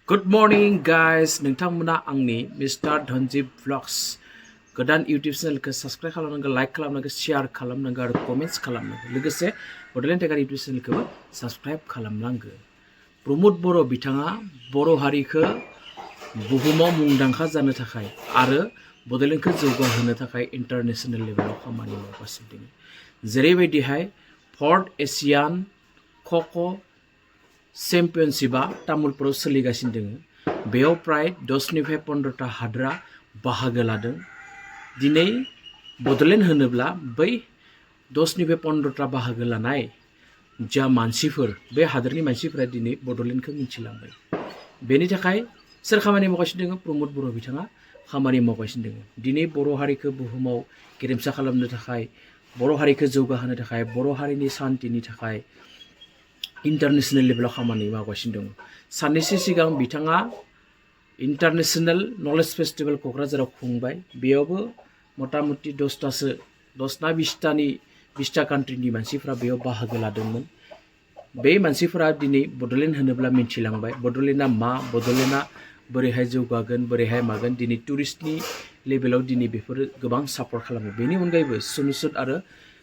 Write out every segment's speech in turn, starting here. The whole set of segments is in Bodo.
Good morning guys नोंथांमोना आंनि मिस्टार धनजिब व्लग्स गोदान इउटिउब चेनेलखौ साबस्क्राइब खालामनांगौ लाइक खालामनांगौ शेयार खालामनांगौ आरो कमेन्ट्स खालामनांगौ लोगोसे बड'लेण्ड टाइगार इउटिउब चेनेलखौबो साबस्क्राइब खालामनांगौ प्रमद बर' बिथाङा बर' हारिखौ बुहुमाव मुंदांखा जानो थाखाय आरो बड'लेण्डखौ जौगाहोनो थाखाय इन्टारनेशनेल लेभेलाव खामानि मावगासिनो दङ जेरैबायदिहाय फर्थ एशियान ख'ख' चेम्पियनशिपआ तामुलपुराव सोलिगासिनो दङ बेयाव प्राय 10निफ्राय 15टा हादरा बाहागो लादों दिनै बड'लेण्ड होनोब्ला बै 10निफ्राय 15टा बाहागो लानाय जा मानसिफोर बे हादरनि मानसिफोरा दिनै बड'लेण्डखौ मिथिलांबाय बेनि थाखाय सोर खामानि मावगासिनो दङ प्रमद बर' बिथाङा खामानि मावगासिनो दङ दिनै बर' हारिखौ बुहुमाव गेरेमसा खालामनो थाखाय बर' हारिखौ जौगाहोनो थाखाय बर' हारिनि शान्तिनि थाखाय इन्टारनेशनेल लेभेलाव खामानि मावगासिनो दं साननैसो सिगां बिथाङा इन्टारनेशनेल नलेज फेस्टिभेल क'क्राझाराव खुंबाय बेयावबो मटामटि 20टा कान्ट्रिनि मानसिफ्रा बेयाव बाहागो लादोंमोन बे मानसिफोरा दिनै बड'लेण्ड होनोब्ला मिथिलांबाय बड'लेण्डआ मा बड'लेण्डआ बोरैहाय जौगागोन बोरैहाय मागोन दिनै टुरिस्टनि लेभेलाव दिनै बेफोरो गोबां सापर्ट खालामो बेनि अनगायैबो सुनुसुद आरो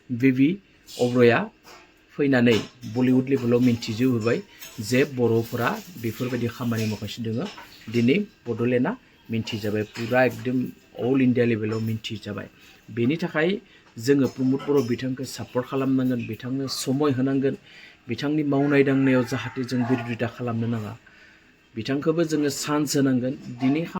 बेबि अब्रयआ फैनानै बलिउड लेभेलाव मिन्थिजोबहोबाय जे बर'फोरा बेफोरबायदि खामानि मावगासिनो दङ दिनै बड'लेण्डआ मिन्थिजाबाय पुरा एकदम अल इन्डिया लेभेलाव मिन्थिजाबाय बेनि थाखाय जोङो प्रमद बर' बिथांखौ सापर्ट खालामनांगोन बिथांनो समय होनांगोन बिथांनि मावनाय दांनायाव जाहाथे जों बिरोधिता खालामनो नाङा बिथांखौबो जोङो चान्स होनांगोन दिनै